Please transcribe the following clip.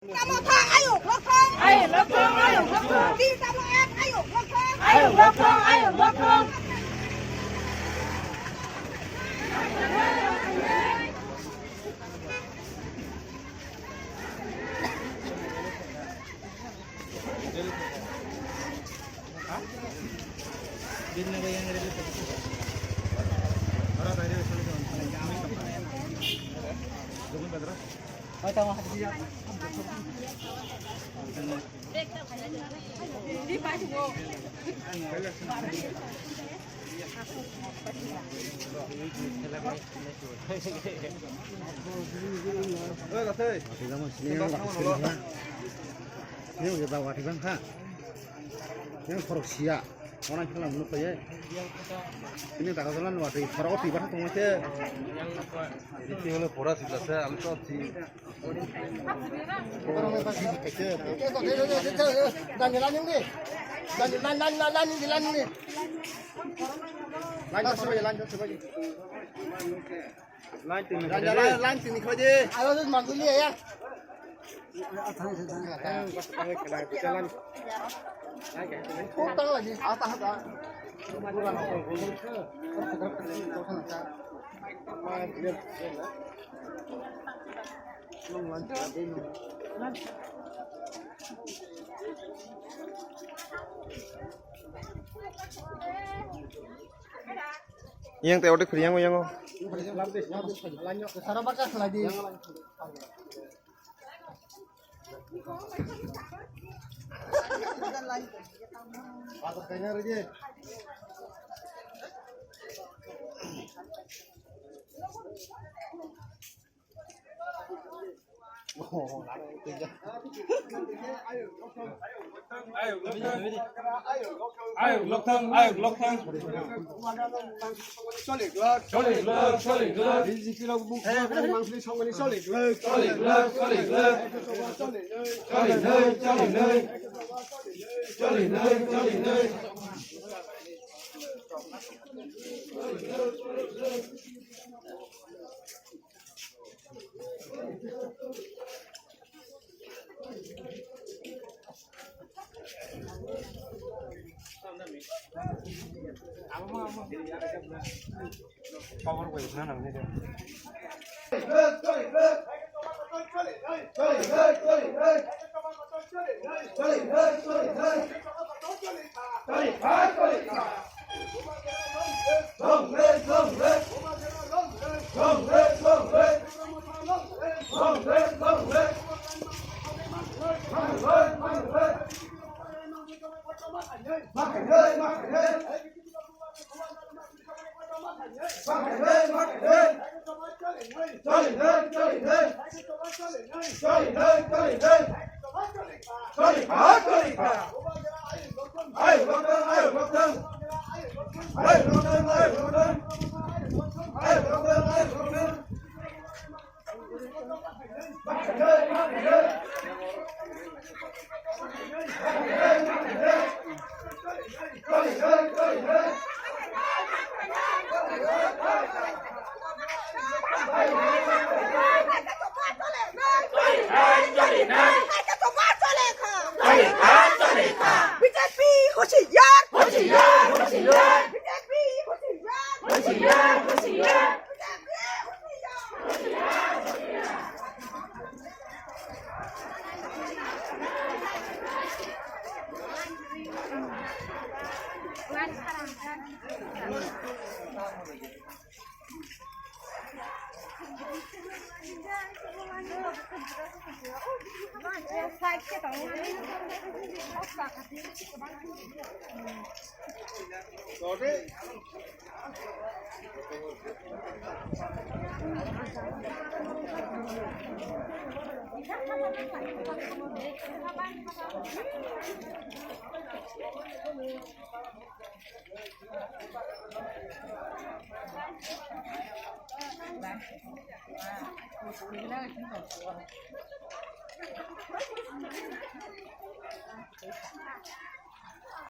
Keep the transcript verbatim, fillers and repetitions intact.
Tamo tha, ayuk, loktong. Ayuk, loktong, ayuk, loktong. Di tamo ek, ayuk, loktong. Ayuk, loktong, ayuk, loktong. Yang khorok sia, wana khela mulu khaye. Ini daga jalan wati khorok twi batha tongma se. Ini holo pora sila se, ang to twi. Lan, lan, lan, lan, lan, lan, lan. Lan, lan, lan, lan. Line tini khoi di. Aro tu mangkuli ya. Thang, thang, thang. Thang lagi. Ata, ata. Yang teh ode khuri yang yang. Sara baka khlai di. Ayuk lokthang, ayuk lokthang. Choli glak, choli glak. Choli glak, choli glak. Choli glak, choli glak. Choli nai, choli nai. Choli nai, choli nai. B J P Hoshiyar, Hoshiyar, Hoshiyar. B J P Hoshiyar, Hoshiyar, Hoshiyar. B J P Hoshiyar.